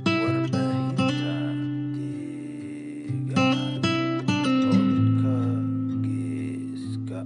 Warbaahinta deegaanka Codka Geeska.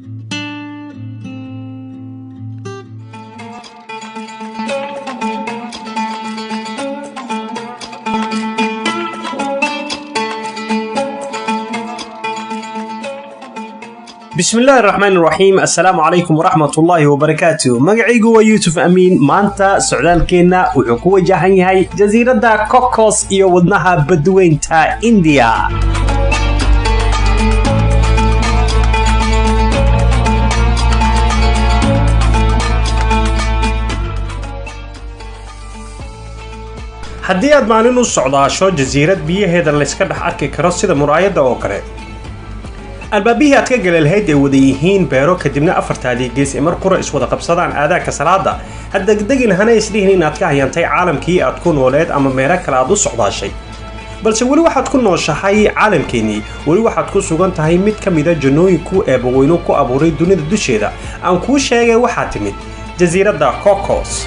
Bismillahi raxmaan raxiim, assalaamu calaykum waraxmatullaahi wabarakaatu. Magacaygu waa Yuusuf Amiin. Maanta socdaalkeenna wuxuu ku wajahan yahay jasiiradda Cocos iyo wadnaha badweynta Indiya. Haddii aad maalin u socdaasho jasiirad biyaheeda layska dhex arki karo sida muraayadda oo kale, albaabihii aad ka geli lahayd ay wada yihiin beero, kadibna afartaadii gees ee mar qura iswada qabsadaan aadaanka salaada, ha degdegin, hana isdhihin inaad ka hayantay caalamkii aad ku nooleed ama meelo kale aad u socdaashay. Balse weli waxaad ku nooshahay caalamkeennii, weli waxaad ku sugan tahay mid ka mida jannooyinku eebbaweynu ku abuuray dunida dusheeda. Aan kuu sheegay, waxaa timid jasiiradda Cocos.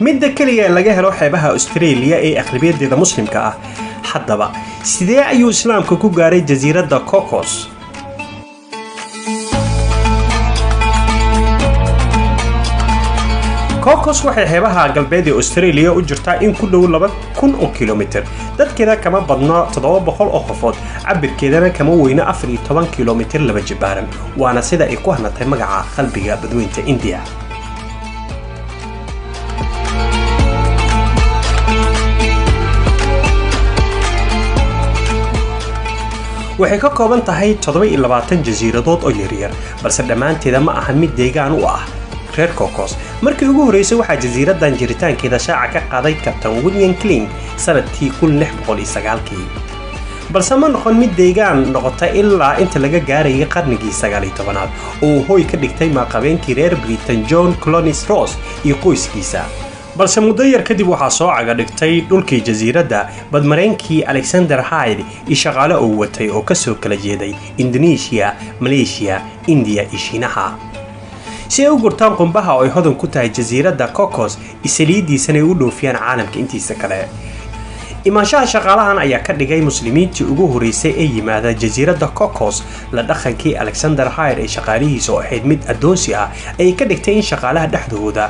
Midda keliya ee laga helo xeebaha Australia ee aqlibiyadeeda muslimka ah. Haddaba sidee ayuu islaamka ku gaaray jasiiradda Cocos? Cocos waxay xeebaha galbeed ee Australia u jirtaa in ku dhow 2000 oo kilomitir. Dadkeeda kama badno 700 oo qofood, cabirkeedana kama weyno 14 kilomitir laba jibaaran, waana sida ay ku hanatay magaca qalbiga badweynta Indiya. Waxay ka kooban tahay 27 jasiiradood oo yaryar, balse dhammaanteeda ma ahan mid deegaan u ah reer Cocos. Markii ugu horreysay waxaa jasiiradan jiritaankeeda shaaca ka qaaday Kabtan William Cling sanadkii 1609-kii, balse ma noqon mid deegaan noqota ilaa inta laga gaarayay qarnigii 19aad oo uu hoy ka dhigtay maaqabeenkii reer Britain John Clonis Ross iyo qoyskiisa. Balse muddo yar kadib waxaa soo caga dhigtay dhulkii jasiiradda badmareenkii Alexander Hyde iyo shaqaale uu watay oo kasoo kala jeeday Indonesia, Malaysia, Indiya iyo Shiinaha, si ay u gurtaan qumbaha oo ay hodan ku tahay jasiiradda Cocos, isaliiddiisana ay u dhoofiyaan caalamka intiisa kale. Imaanshaha shaqaalahan ayaa ka dhigay muslimiintii ugu horreysay ee yimaada jasiiradda Cocos. La dhaqankii Alexander Hyde ee shaqaalihiisa oo ahayd mid addoonsi ah ayay ka dhigtay in shaqaalaha dhexdooda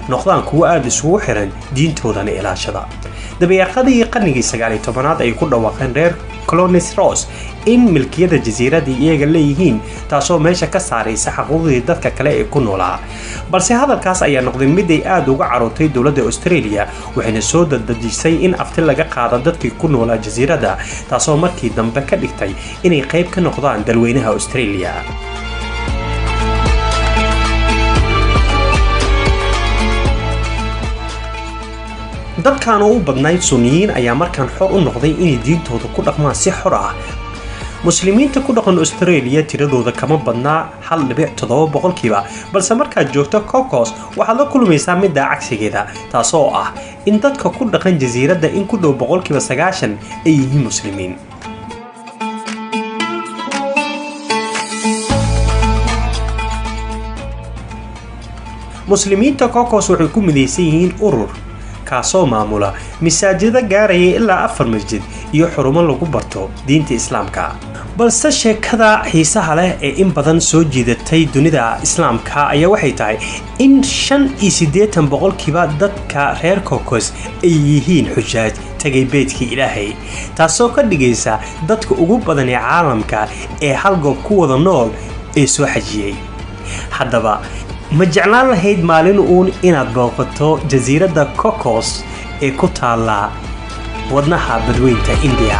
noqdaan kuwo aada isugu xiran, diintoodana ilaashada. Dabeeqadii qarnigii 19aad ay ku dhawaaqeen reer Clonis Ross in milkiyada jasiiradda iyaga leeyihiin, taasoo meesha ka saaraysa xaquuqdii dadka kale ee ku noolaa. Balse hadalkaas ayaa noqday mid ay aada uga carootay dowladda Australia, waxayna soo dadejisay in afti laga qaado dadkii ku noolaa jasiiradda, taasoo markii dambe ka dhigtay inay qayb ka noqdaan dalweynaha Australia. Dadkan oo u badnayd sunniyiin ayaa markaan xor u noqday inay diintooda ku dhaqmaan si xor ah. Muslimiinta ku dhaqan Australia tiradooda kama badnaa 1.7%, balse markaad joogto Cocos waxaad la kulmaysaa middaa cagsigeeda, taasoo ah in dadka ku dhaqan jasiiradda in ku dhow 90% ay yihiin muslimiin. Muslimiinta Cocos waxay ku midaysan yihiin urur kaasoo maamula masaajida gaaraya ilaa afar masjid iyo xarumo lagu barto diinta islaamka. Balse sheekada xiisaha leh ee in badan soo jiidatay dunida islaamka ayaa waxay tahay in 85% dadka reer Cocos ay yihiin xujaaj tagay beydkii Ilaahay, taasoo ka dhigaysa dadka ugu badan ee caalamka ee hal goob ku wada nool ee soo xajiyey. Haddaba ma jeclaan lahayd maalin uun inaad booqato jasiiradda Cocos ee ku taalla wadnaha badweynta Indiya?